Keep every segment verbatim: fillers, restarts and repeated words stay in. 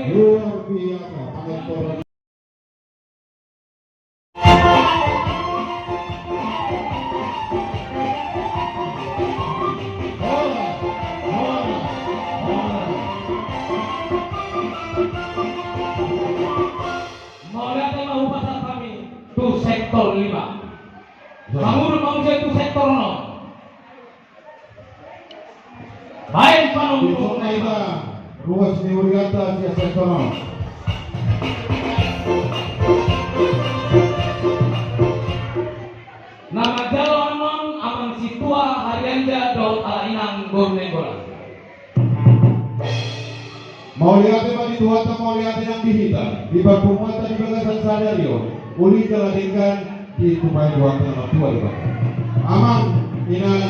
Luar biasa, penonton. Mauliate ma hupasahat hami tu sektor lima. Mangurut ma muse tu sektor onom. Baen panonton. Ruas ni hurianta sian sektor onom. Na manjalo annon amang sintua Harianja dohot ala inang boru Nainggolan. Mauliate ma di Tuhanta, mauliate nang di hita, di parpunguanta di bagasan sadari on, uli jala denggan ditumpahi Tuhanta na martua Debata. Amang, inang,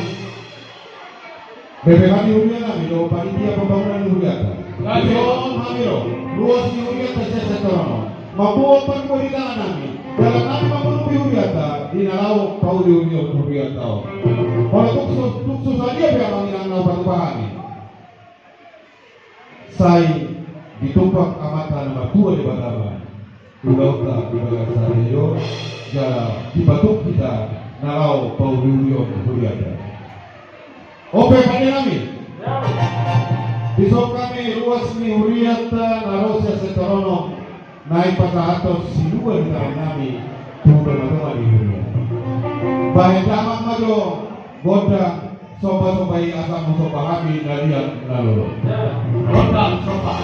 B P H ni huria nami dohot panitia pembangunan ni hurianta. Dison hami ro, ruas ni hurianta sian sektor onom, mamboan panggohi di tangan nami, dalan nami mangurupi hurianta di na laho pauliulion hurianta on. Molo tung so, tung so sadia pe amang inang na hupatupa hami, sai ditumpak Amanta na martua Debata ma ulaonta di bagasan sadari on, jala dipatuk hita na laho pauliulion hurianta. Oke, pande nami. Dison hami ruas ni hurianta na ro sian sektor onom, naeng pasahathon silua ni tangan nami tu tongatonga ni huria. Bahen damang ma jo gondang, sombasomba i asa mangusomba hami na liat na lolo. Gondang somba.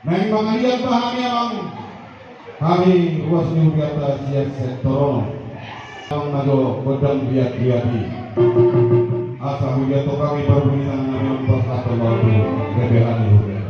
Naeng mangaliat ma hami amang, hami ruas ni hurianta sian sektor onom. Amang na jo gondang liat-liat i, asa huliathon hami parbunian nami on pasahathon ma tu B P H ni huria.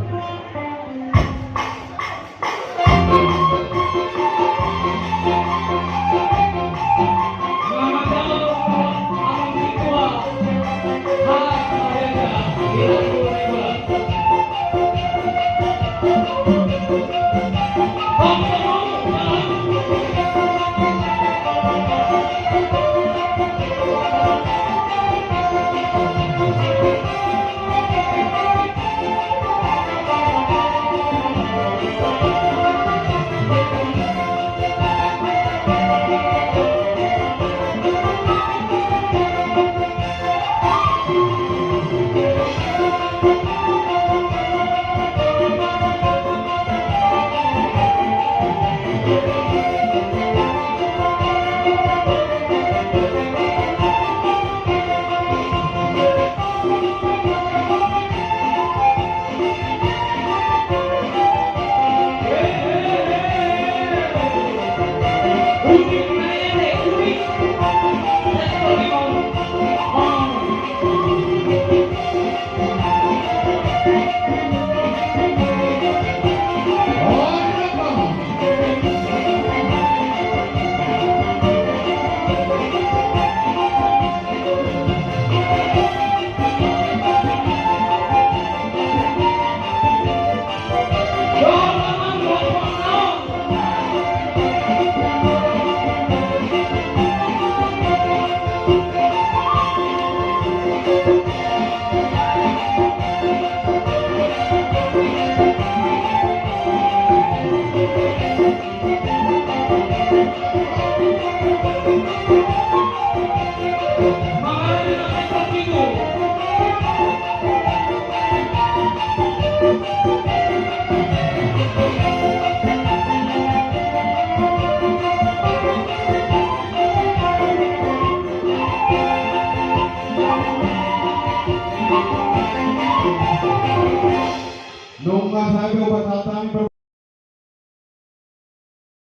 Nunga sae do pasahat hami per